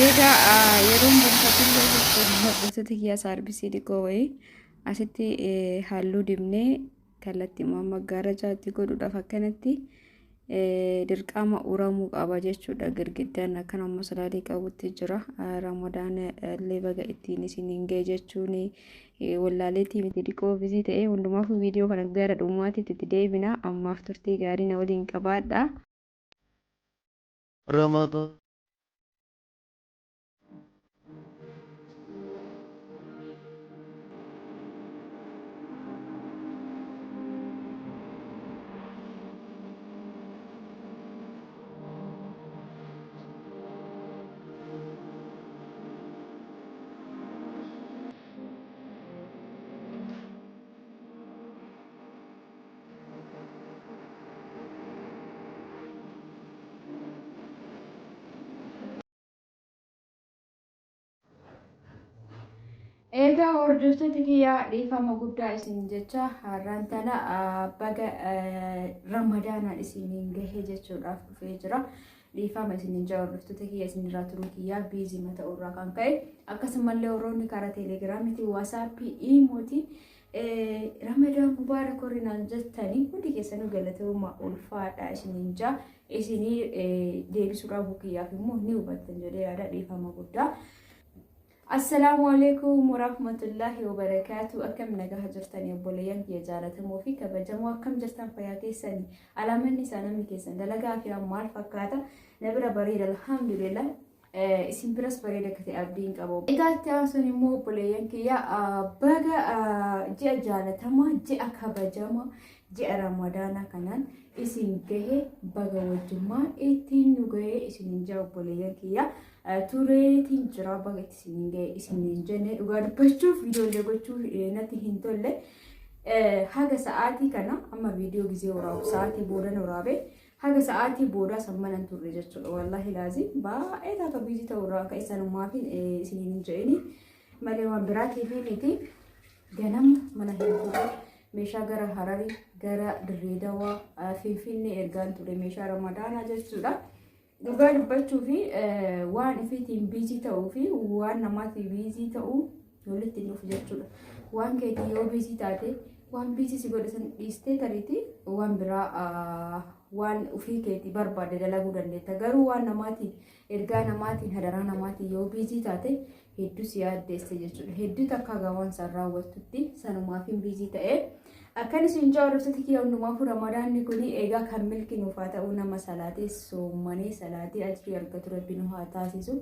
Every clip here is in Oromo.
Egaa yeroon buufatullee jechuudha hordoftoota kiyyaa saarbisii xiqqoo wayii asitti halluu dibnee kallattii maggaarajaatti godhuudhaaf akkanatti dirqama uramuu qaba jechuudha. Girgiddaan akkana masalaalii qabutti jira. Ramadaan illee baga ittiin isiniin ga'e jechuun wallaaleetii miti dhiqoo bizii ta'e hundumaafuu viidiyoo kana gara dhumaatiitti itti deebina. Ammaaf turtii gaarii na waliin qabaadha. Ramadan. Egaa hordoftoota kiyyaa dhiifama guddaa isin jecha har'aan tana baga ramadaanaan isiniin gahe jechuudhaaf dhufee jira. Dhiifama isiniin jaa hordoftoota kiyya isinirraa turuu kiyyaa biizima ta'uurraa kan ka'e akkasumallee warroonni karaa teelegiraamiitiin waasaappii iimootiin Ramadaan mubaarak warri naan jettanii hundi keessanuu galatooma ulfaadha isiniin jaa isinii deebisuu dhabuu kiyyaaf immoo ni hubattan jedhee yaada dhiifama guddaa. Assalaamu alaikum warahmatullahi wabarakaatu akkam nagaha jirtanii obboleeyyan kiyya jaalatamoo fi kabajamoo akkam jirtan fayyaa keessanii alaamanni isaa namni keessan dalagaa fi maal fakkaata na bira bareeda alhamdulillah isin biras bareeda akka ta'e abdiin qaba. Egaa itti aansuun immoo obboleeyyan kiyya baga ji'a jaalatamaa ji'a kabajamaa ji'a ramadaanaa kanaan isin gahe baga wajjummaa ittiin nu gahe isinin ji'a obboleeyyan kiyya tureetiin jira baga itti isinin gahe isinin jenne dhugaa dubbachuuf viidiyoolee gochuuf natti hin tolle. Haga sa'aatii kana amma viidiyoo gizee waraabu sa'aatii boodan waraabe Haga sa'aatii boodaa san mana hin turre jechuudha. Wallaahi laazim baay'ee taata biizii ta'uu irraa akka isanumaaf isiniin hin je'ini malee waan biraatiif miti. Ganama mana hin turre meeshaa gara Hararii gara Dirree Dawaa Finfinnee ergaan ture meeshaa Ramadaanaa jechuudha. Dhugaa dubbachuu fi waan ofiitiin biizii ta'uu fi waan namaatiin biizii ta'uu walitti hin dhufu jechuudha. Waan keetii yoo biizii taate waan biizii si godhe san dhiistee tariitii waan biraa waan ofii keetii barbaade dalaguu dandeetta. Garuu waan namaatiin ergaa namaatiin hadaraa namaatiin yoo biizii taate hedduu si yaaddeessa jechuudha. Hedduu takka haga waan san raawwattutti sanumaaf hin biizii ta'ee. Akkan isin jaallattoota kiyya hundumaafuu ramadaanni kun egaa kan milki nuuf haa ta'u nama salaatee soommanee salaatee ajrii argatu rabbi nu haa taasisu.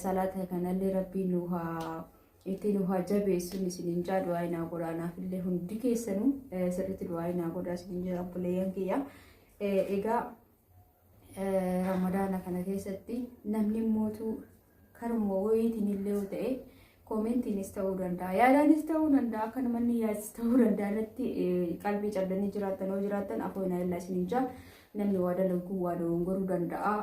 Salaata kanallee rabbi nu haa itti nu haa jabeessu isiniin jaa du'aa inaa godhaa naafillee hundi keessanuu sirriitti du'aa inaa godhaa isiniin jira obboleeyyan kiyya. Egaa ramadaana kana keessatti namni mootuu karuma wayiitiin illee yoo ta'e koomentiinis ta'uu danda'a yaadaanis ta'uu danda'a akka namanni yaadis ta'uu danda'a irratti qalbii cabdanii jiraattan yoo jiraattan afoo inaa illaa isiniin jaa namni waa dalaguu waa dogongoruu danda'a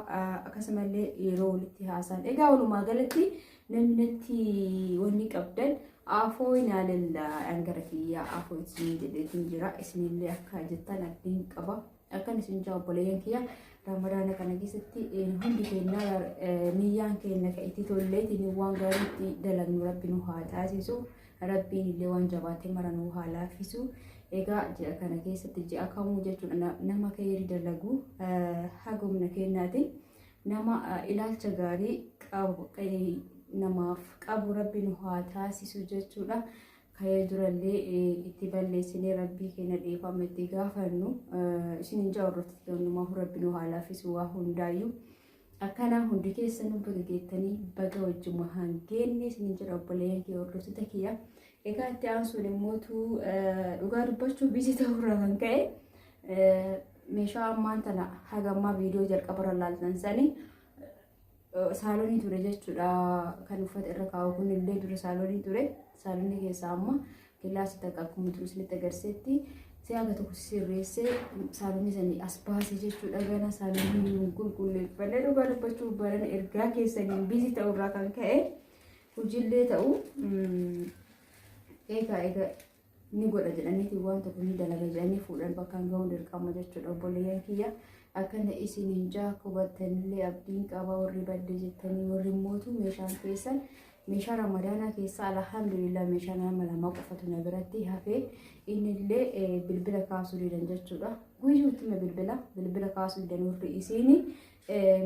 akkasumallee yeroo walitti haasaan egaa walumaa galatti namni natti wanni qabdan afoo inaa lillaa dhangara kiyyaa afoo isin jedheetiin jira isinillee akka jettan abdiin qaba. Akkan isin jaa obboleeyyan kiyya ramadaana kana keessatti hundi keenya niyyaan keenya ka itti tolleetiin waan gaariitti dalagnu rabbi nu haa taasisu. Rabbiin illee waan jabaate mara nu haa laaffisu. Egaa ji'a kana keessatti ji'a kamuu jechuudha nama kheyri dalagu haga humna keenyaatiin nama ilaalcha gaarii qabu namaaf qabu rabbi nu haa taasisu jechuudha. Ka'ee durallee itti balleessinee rabbii keenya dhiifama itti gaafannu isin hin jaa hordoftoota hundumaaf rabbi nu haa laaffisu waa hundaayyuu. Akkanaa hundi keessanuu baga geettanii baga wajjuma hangeenne isin hin jedha obboleeyyan kiyya hordoftoota kiyya. Egaa itti aansuun immootu dhugaa dubbachuu biizii ta'uurraa kan ka'e meeshaa ammaan tana haga ammaa viidiyoo jalqabarra laaltan sanii saalonii ture jechuudha. Kan uffata irra kaa'u kun illee dura saalonii ture. Saalonii keessaa amma kilaasii takka akkuma ture isinitti agarsiisetti si'a haga tokko sirreessee saalonii sanii as baase jechuudha. Gana saalonii hin qulqulleeffanne dhugaa dubbachuu baran ergaa keessaniin biizii ta'urraa kan ka'e hojiillee ta'u eegaa egaa ni godha jedhaniiti waan tokko ni dalaga jedhanii fuudhan bakkaan ga'uun dirqama jechuudha obboleeyyan kiyya. Akkana isiniin jaa hubattanillee abdiin qaba. Warri badde jettanii, warri mootu meeshaan keessan meeshaa Ramadaanaa keessaa, alhamdulillah, meeshaa nama lama qofatu na biratti hafee, innillee bilbila kaasuu didan jechuudha. Guyyuutti bilbila kaasuu didan. Warri isiini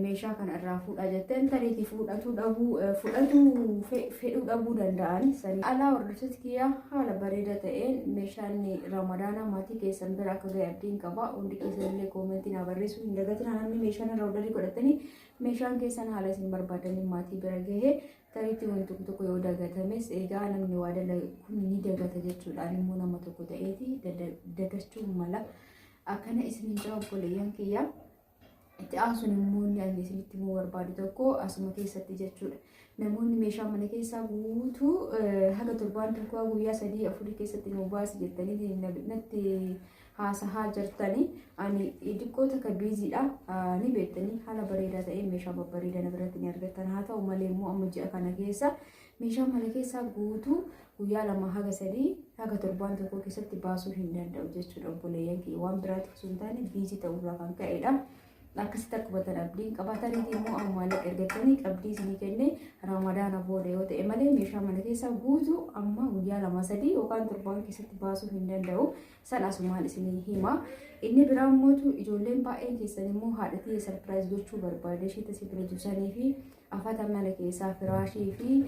meeshaa kana irraa fuudha jetteen tariitii fudhatuu dhabuu, fudhatuu fedhuu dhabuu danda'an. Sanii alaa, hordoftoota kiyyaa, haala bareeda ta'een meeshaan Ramadaanaa maatii keessan bira akka ga'e abdiin qaba. Hundi keessanillee koomentii naa barreessuu hin dagatinaa. Namni meeshaan irra orderii godhatanii meeshaan keessan haala isin barbaadanii maatii bira gahee, tariitii wanti tokko tokko yoo dagatames, egaa namni waa dalagu kun ni dagata jechuudhaan, immoo nama tokko ta'eeti dagachuu mala. Akkana isiniin jaa, obboleeyyan kiyyaa. Itti aansuun immoo inni ani isinitti himuu barbaadu tokko asuma keessatti jechuudha. Namoonni meeshaa mana keessaa guutuu haga torbaan tokko, guyyaa 3 4 keessatti nu baasi jettanii natti haasahaa jirtanii, ani xiqqoo takka busy dha ni beektanii. Haala bareedaa ta'een meeshaa babbareedaa na biratti ni argattan. Haa ta'u malee immoo amma ji'a kana keessa meeshaa mana keessaa guutuu guyyaa 2 haga 3 haga torbaan tokko keessatti baasuu hin danda'u jechuudha, obboleeyyan kiyya. Waan biraatiif osoo hin taane busy ta'urraa kan ka'edha. Akkasitti akka hubatan abdiin qaba. Tariitii immoo amma maallaqa ergattanii qabdii isinii kennee Ramadaana booda yoo ta'e malee meeshaa mana keessaa guutuu amma guyyaa 2 3 yookaan torbaan keessatti baasuu hin danda'u. San asumaan isinii hima. Inni biraa immoo ijoolleen baay'een keessan immoo haadha surprise gochuu barbaade, ishee tasii bira jirsanii fi afata mana keessaa, firaashii fi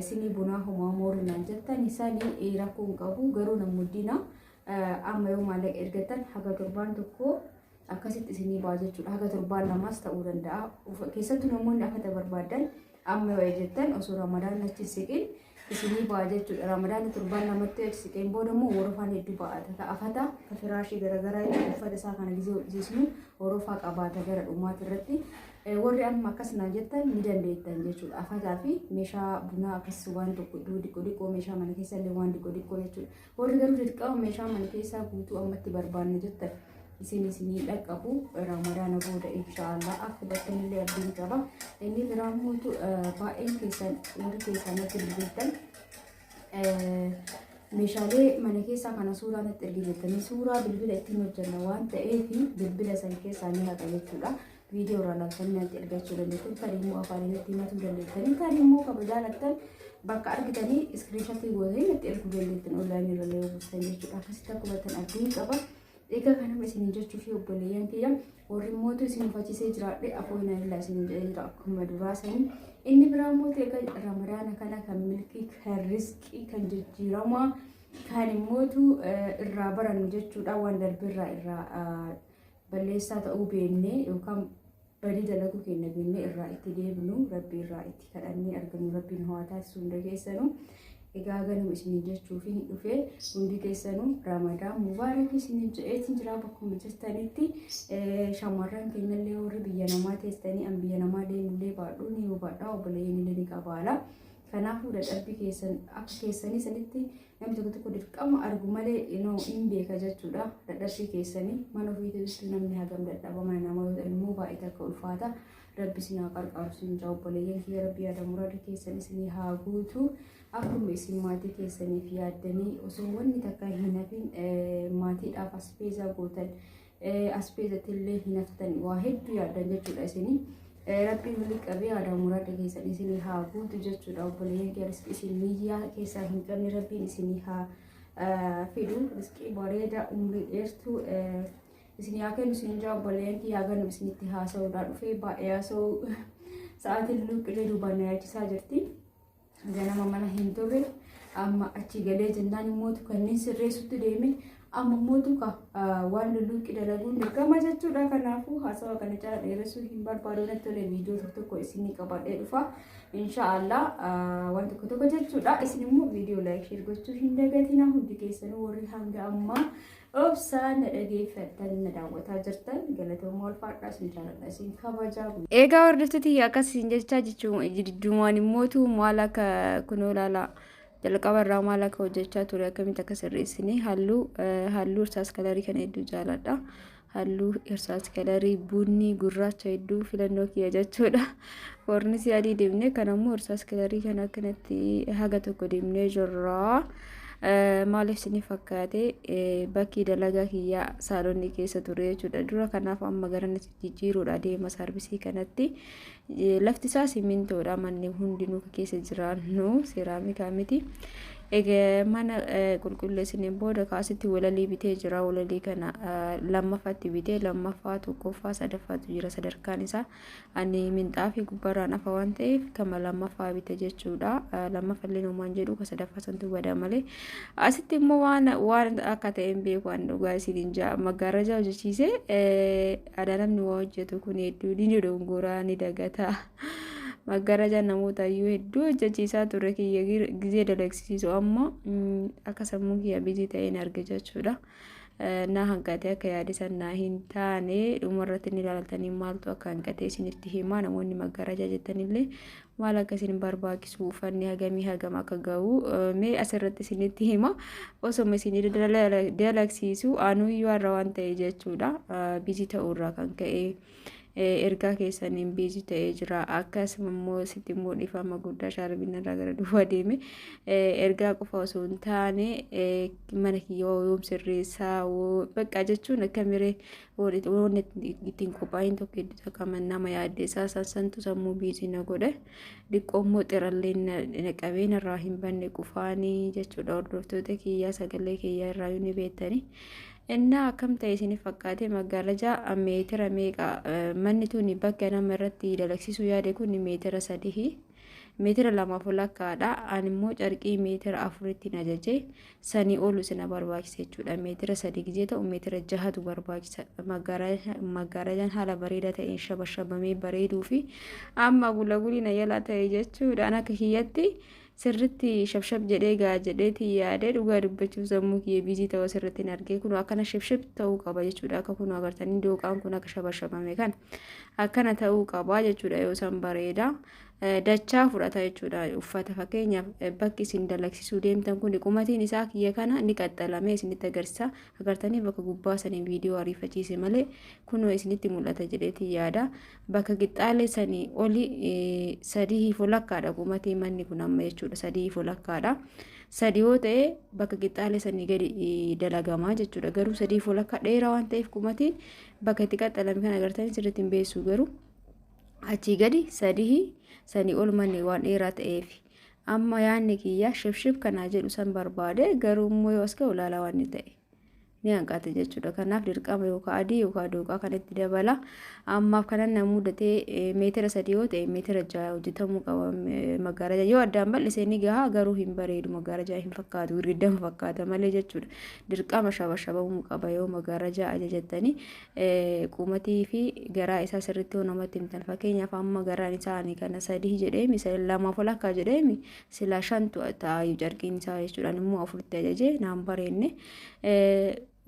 sinii bunaa homaa moorinaan jettan, sanii rakkoo hin qabu. Garuu namoonni amma yoo maallaqa ergattan haga torbaan tokko akkasitti isinii ba'a jechuudha. Haga torbaan lamaas ta'uu danda'a. Keessattuu namoonni afata barbaadan amma yoo jettan osoo Ramadaan achi siqin isinii ba'a jechuudha. Ramadaan torbaan lamatti achi siqeen booda immoo worofaan hedduu ba'ata. Ka afata, ka firaashii garaagaraa, uffata isaa kana gizee hodhisiisnu worofaa qabaata gara dhumaati irratti. Warri amma akkas naan jettan ni dandeettan jechuudha. Afataa fi meeshaa bunaa akkas waan tokko diqqoo diqqoo, meeshaa mana keessa illee waan diqqoo diqqoo jechuudha. Warri garuu dirqama meeshaa mana keessaa guutuu ammatti barbaanne jettan isin isinii dhaqqabu Ramadaana booda, inshaallah, akka hubattanillee abdiin qaba. Inni biraa immoo baay'een keessan warri keessaa natti bilbiltan meeshaalee mana keessaa kana suuraa natti ergi jettanii, suuraa bilbila ittiin hojjenna waan ta'eef bilbila san keessaa ni haqa jechuudha. Viidiyoo irraa laaltanii natti ergachuu dandeettan, tarii immoo afaan irratti himatuu dandeettanii, tarii immoo kabajaa lattan bakka argitanii screenshot gootanii natti erguu dandeettan, onlaayinii irra illee buustan jechuudha. Akkasitti akka hubattan abdiin qaba. Egaa kanama isin jechuu fi obboleeyyan kiyya, warri mootu isin uffachiisee jiraadhe, afooyina illaa isin jedhee jira akkuma duraa sanii. Inni biraa mootu egaa Ramadaana kana kan milkii, kan riskii, kan jijjiiramaa, kan immootu irraa barannu jechuudha. Waan darbirraa irraa balleessaa ta'uu beennee yookaan badii dalaguu keenya beennee irraa itti deebinu, Rabbi irraa itti kadhannee argannu, Rabbiin hawaa taasisu hunda keessanuu. Egaa ganuma isiniin jechuuf hin dhufe. Hundi keessanuu Ramadaan mubaarak isiniin jedheetiin jira bakkuma jirtanitti. Shamarran keenyallee warri biyya namaa teessanii, an biyya namaa deemullee baadhu ni hubadha, obboleeyyan illee ni qabaala. Kanaafuu dadhabbii keessan akka keessanii sanitti namni tokko tokko dirqama argu malee inoo hin beeka jechuudha. Dadhabbii keessanii mana ofiitti namni hagam dadhaba, mana namaa yoo ta'e immoo baay'ee takka ulfaata. Rabbi isin haa qarqaaru isin jaa, obboleeyyan kiyya. Rabbi yaada muraada keessan isinii haa guutu. Akkuma isin maatii keessaniif yaaddanii osoo wanni takka hin hafin maatiidhaaf asbeezaa gootan, asbeezatti illee hin haftan, waa hedduu yaaddan jechuudha isinii. Rabbiin walii qabee yaada muraada keessan isinii haa guutu jechuudha, obboleeyyan kiyya. Riskii isin niyyaa keessaa hin qabne Rabbiin isinii haa fidu. Riskii bareeda, umrii dheertuu isin haa kennu isin jaa, obboleeyyan kiyyaa. Gannu isinitti haasa'uudhaa dhufee baay'ee haasa'uu sa'aatiin luuqilee duubaan na yaachisaa jirti. Ganama mana hin turre, amma achi galee jennaan immoo kanneen sirreessutti deeme, amma immoo ka waan lulluuqqi dalaguun dirqama jechuudha. Kanaafuu haasawa kana caala dheeressuu hin barbaadu. Natti tolee viidiyoo tokko tokko isinii qabadhee dhufa. Inshaallah waan tokko tokko jechuudha. Isin immoo viidiyoo like, share gochuu hin dagatina. Hundi keessanuu warri hanga ammaa obsaan na dhageeffattan, na daawwataa jirtan, galatooma, ulfaadhaa, isin jaaladha, isin kabajaa. Egaa hordoftoota, akkasiin jechaa jechuun jidduumaan immootu maal akka kunoo ilaalaa, jalqaba irraa maal akka hojjechaa ture, akkamitti akka sirreessine. Halluu irsaas kalarii kana hedduu jaaladha. Halluu irsaas kalarii bunni gurraacha hedduu filannoo kiyya jechuudha. Foornisii adii dibne, kan ammoo irsaas kalarii kana akkanatti haga tokko dibnee jirra. Maaliif isin fakkaate, bakki dalagaa kiyyaa saalonni keessa ture jechuudha dura. Kanaaf amma gara jijjiiruudha deema saarbisii kanatti. Lafti isaa simintoodha, manni hundinuu keessa jiraannu seeraamikaa miti. Egaa mana qulqulleessineen booda kaasitti walalii bitee jira. Walalii kana lammaffaatti bitee, lammaffaa, tokkoffaa, sadaffaatu jira sadarkaan isaa. Ani minxaafii gubbaarraan afa waan ta'eef kama lammaffaa bite jechuudha. Lammaffallee noomaan jedhu ka sadaffaa santu bada malee. Asitti immoo waan akka ta'e hin beeku ani, dhugaa isiniin ja'a. Maggaarrajaa hojjechiise aadaa namni waa hojjetu kun hedduu ni dongoraa, ni dagata. Maggaarrajaa namoota iyyuu hedduu hojjechiisaa ture kiyya gizee dalagsiisu, ammoo akka sammuu kiyya busy ta'een arge jechuudha. Na hanqatee, akka yaade san naa hin taane. Dhumarratti ni ilaaltanii maaltu akka hanqatee isinitti himaa. Namoonni maggaarrajaa jettanillee maal akka isin barbaachisu, uffanni hagamii hagam akka ga'u mee asirratti isinitti hima. Osoma isin dalagsiisu anuyyuu har'a waan ta'e jechuudha. Busy ta'uurraa kan ka'e ergaa keessaniin busy ta'ee jira. Akkasuma immoo sitti immoo dhiifama guddaa, shaarbiin irraa gara duwwaa deeme. Ergaa qofa osoo hin taane mana kiyya yoom sirreessaa bakka jechuun akka miree wanni ittiin qophaa'in tokko hedduu takka nama yaaddeessaa santu sammuu busy na godhe. Diqqoo immoo xirallee na qabee narraa hin banne qufaanii jechuudha. Hordoftoota kiyyaa, sagalee kiyyaa irraa ni beektanii. Innaa akkam ta'e isiniif fakkaate? Maggaarrajaa meetira meeqa? Manni tuni bakka nama irratti dalagsiisuu yaade kun meetira 3, meetira 2f walakkaadha. Ani immoo carqii meetira 4tti ajaje, sanii olu isina barbaachisa jechuudha. Meetira 3 gizee ta'u meetira 6tu barbaachisa. Maggaarrajaan haala bareedaa ta'een shabashabamee bareeduu fi amma gulagulina yalaa ta'e jechuudha. Akka kiyyatti sirritti shabshab jedhee gaa jedheeti yaadee, dhugaa dubbachuuf sammuu kiyya busy ta'uu asirratti hin argee. Kun akkana shibshib ta'uu qaba jechuudha. Akka kun agartanii dooqaan kun akka shabashabame kan akkana ta'uu qaba jechuudha. Yoo san bareeda dachaa fudhata jechuudha. Uffata fakkeenyaaf bakki isin dalagsisuu deemtan kun qumatiin isaa kiyya kana ni qaxxalamee isinitti agarsiisa. Agartanii bakka gubbaa sanii viidiyoo ariifachiise malee kunoo isinitti mul'ata jedheeti yaada. Bakka qixxaalee sanii oli 3 walakkaadha qumatii manni kun amma jechuudha, 3 walakkaadha. 3 yoo ta'e bakka qixxaalee sanii gadi dalagamaa jechuudha. Garuu 3 walakkaa dheeraa waan ta'eef qumatiin bakka itti qaxxalame kan agartanii sirriitti hin beessu, garuu achii gadi 3 sanii ol manni waan dheeraa ta'eef. Amma yaadni kiyya shibshib kanaa jedhu san barbaade, garuu immoo yoo as ga'u ilaalaa waan ta'e ni hanqate jechuudha. Kanaaf dirqama yookaan adii yookaan dooqaa kanatti dabala. Ammaaf kanan na mudatee meetira 3 yoo ta'e meetira 6 hojjetamuu qaba maggaarajaa. Yoo addaan bal'ise ni gaha, garuu hin bareedu, maggaarajaa hin fakkaatu, girgiddama fakkaata malee jechuudha. Dirqama shabashabamuu qaba yoo maggaarajaa ajajattanii. Qumatii fi garaa isaa sirriitti yoo namatti himtan, fakkeenyaaf amma garaan isaa ani kana 3 jedheemi, 2f walakkaa jedheemi, silaa 5tu ta'aayu carqiin isaa jechuudha. Immoo 4tti ajaje naan bareenne.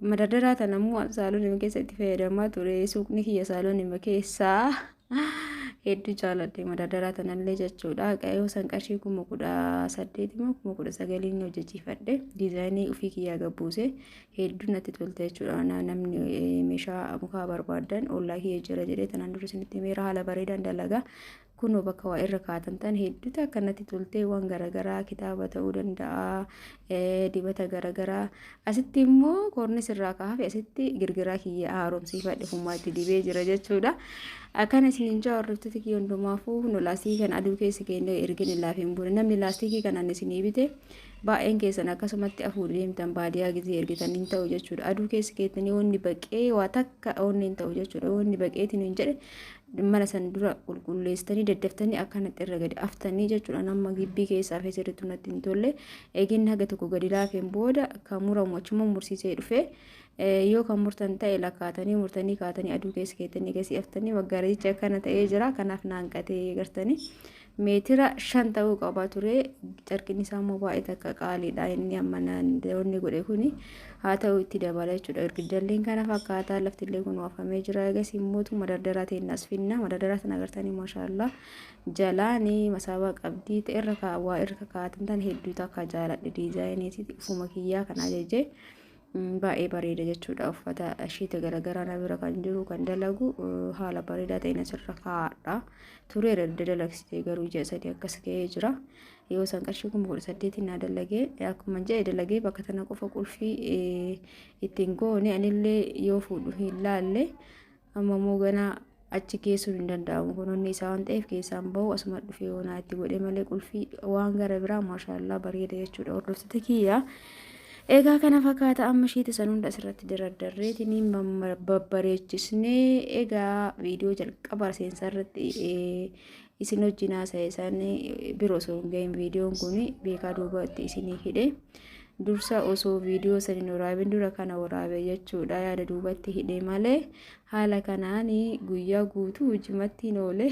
Madardaraa tana immoo saalonii keessa itti fayyadamaa ture. Suuqni kiyya saalonii keessaa, hedduu jaaladhe madardaraa tanallee jechuudha. Yoo san qarshii 18,000 immoo 19,000 hojjechiifadhe, diizaayinii ofii kiyyaa gabbuuse, hedduu natti tolte jechuudha. Namni meeshaa mukaa barbaadan ollaa kiyya jira jedhee tanaan dura isinitti meera, haala bareedaan dalagaa. Kunoo bakka waa irra kaatan tan hedduutu akka natti toltee, waan garaagaraa kitaaba ta'uu danda'a, dibata garaagaraa. Asitti immoo koornis irraa kaafe, asitti girgiraa kiyya haaromsiifadhe, hummaatti dibee jira jechuudha. Akkana isiniin jaa hordoftoota kiyya hundumaafuu. Nu laastikii kana aduu keessa keenya ergin laafeen buune, namni laastikii kanaan isinii bite baay'een keessan akkasumatti afuu deemtan baadiyyaa gizee ergitan hin ta'u jechuudha. Aduu keessa keettanii wanni baqee waa takka wanni hin ta'u jechuudha. Wanni baqeetiin hin jedhe mana san dura qulqulleessitanii daddaftanii akkanatti irra gadi aftanii jechuudha. Nama gibbii keessaa fi sirriitti natti hin tolle. Eegin haga tokko gadi laafeen booda kan muramu achuma mursiisee dhufe. Yoo kan murtan ta'e lakkaatanii murtanii kaatanii aduu keessa keettanii gasii aftanii. Maggaarajichi akkana ta'ee jira. Kanaaf naanqatee gartanii meetira 5 ta'uu qaba ture. Carqiin isaa immoo baay'ee takka qaaliidha. Inni amma wanni godhe kuni haa ta'u itti dabala jechuudha. Girgiddalleen kana fakkaataa, laftillee kun waafamee jira. Egas immoo madardaraa ta'e finna. Madardaraa sana agartanii, maashaallaa, jalaani masaabaa qabdii irra waa irra kaa'atan tan hedduu takka jaaladhe. Diizaayiniiti ufuma kiyyaa kana ajajee. Baay'ee bareeda jechuudha. Uffata sheeta garaagaraa na bira kan jiru kan dalagu haala bareedaa ta'een asirra kaa'adha. Tureera dalagsitee garuu ji'a 3 akkas ga'ee jira. Yoo san qarshii 18,000 naa dalagee, akkuma jedhe dalagee bakka tana qofa qulfii ittiin goone. Anillee yoo fuudhu hin laalle. Amma immoo ganaa achi geessuun hin danda'amu, kunuunni isaa waan ta'eef keessaan bahu asuma dhufee yoonaa itti godhe malee qulfii waan gara biraa. Maashaallaa, bareeda jechuudha, hordoftoota kiyya. Egaa kana fakkaata. Amma sheeta san hunda asirratti dardarreetiin babbareechisnee, egaa viidiyoo jalqaba seensaa irratti isin wajjin haasa'e isaan biroo osoo hin gahin viidiyoon kun beekaa duubatti isinii hidhe. Dursa osoo viidiyoo san hin waraabin dura kana waraabe jechuudha, yaada duubatti hidhe malee. Haala kanaan guyyaa guutuu hojimatti hin oole.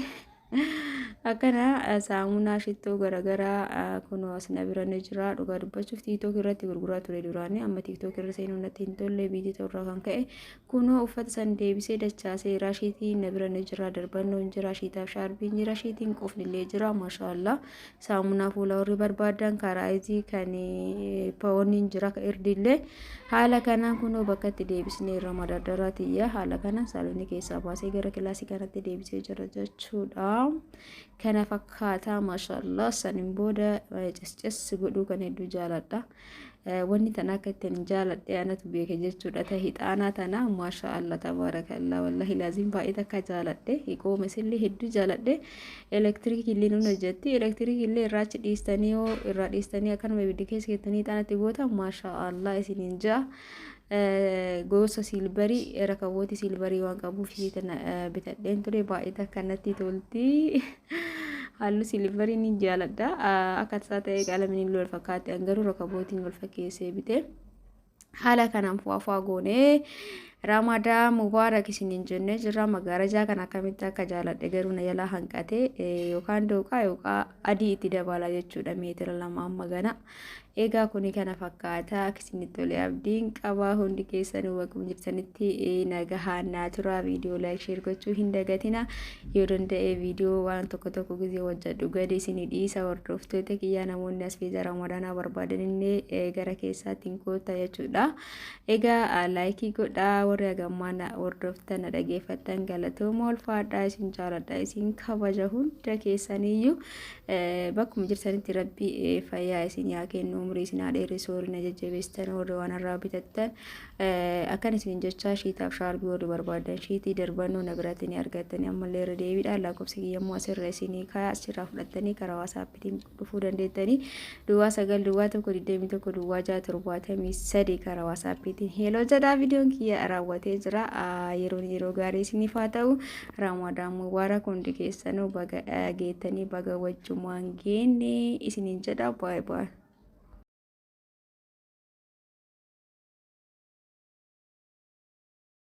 Akkana saamunaa, shittoo garaagaraa kunoo as na bira ni jira. Dhugaa dubbachuuf TikTok irratti gurguraa ture duraanii, amma TikTok irra seenuu natti hin tolle biitii ta'urraa kan ka'e. Kunoo uffata san deebisee dachaasee, raashiitii na bira ni jira, darbannoon jira, shiitaaf shaarbiin jira, shiitiin qofnillee jira, maashaallaa. Saamunaa fuula warri barbaadan karaayizii kan paawoniin jira, irdillee. Haala kanaan kunoo bakka itti deebisnee irra madardaraatiyya. Haala kanaan saalonni keessaa baasee gara kilaasii kanatti deebisee jira jechuudha. Kana fakkaataa, maashaallaa. Saniin booda ciscis godhuu kan hedduu jaaladha. Wanni tana akka ittiin jaaladhe anatu beeke jechuudha. Ta hixaanaa tana, maashaallaa, tabaarakallaa, wallahi laaziin baay'ee takka jaaladhe. Hiqooma isillee hedduu jaaladhe. Elektiriikii illee nun hojjetti. Elektiriikii illee irraa achi dhiistanii, yoo irraa dhiistanii akkanuma ibiddi keessa keettanii hixaanatti goota, maashaallaa isiniin ja'a. Gosa silverii, rakabootii silverii waan qabuuf ishee tana bitadheen ture. Baay'ee takka natti tolti. Halluu silverii ni jaaladha. Akka tasaa ta'ee qalamiin illee wal fakkaatti, garuu rakabootiin wal fakkeessee bite. Haala kanaan fu'aa goonee Ramadaan mubaarak isiniin jennee jirra. Magaalajaa kan akkamitti akka jaaladhe garuu na jalaa hanqate, yookaan dooqaa yookaan adii itti dabala jechuudha, meetira 2 amma gana. Egaa kuni kana fakkaata. Akka isinitti tole abdiin qaba. Hundi keessanuu bakkuma jirtanitti nagahaan naa tura. Viidiyoo like, share gochuu hin dagatina. Yoo danda'e viidiyoo waan tokko tokko gizee hojjedhu gadi isinii dhiisa, hordoftoota kiyyaa. Namoonni asbeeza Ramadaanaa barbaadan illee gara keessaatti koottaa jechuudha. Egaa like godhaa. Warri hagammaa na hordoftan, na dhageeffattan, galatooma, ulfaadhaa, isin jaaladha, isin kabaja hunda keessaniyyuu. Bakkuma jirtanitti Rabbi fayyaa isin haa kennu, umurii isin haa dheeressu. Warri na jajjabeessitan, warri waan irraa bitattan, akkan isin jechaa, shiitaaf shaarbii warri barbaadan, shiitii darbannoo na biratti ni argattanii. Ammallee irra deebiidhaan lakkoofsa kiyyammoo asirra isinii kayaa, achirraa fudhattanii karaa WhatsAppiitiin dhufuu dandeettanii. 09 01 21 06 73 karaa WhatsAppiitiin hello jedhaa. Viidiyoon kiyya raawwatee jira. Yeroon yeroo gaarii isiniif haa ta'u. Ramadaan mubaarak. Hundi keessanuu baga geettanii, baga wajjumaan geenne isiniin jedha. Baay'ee baay'ee.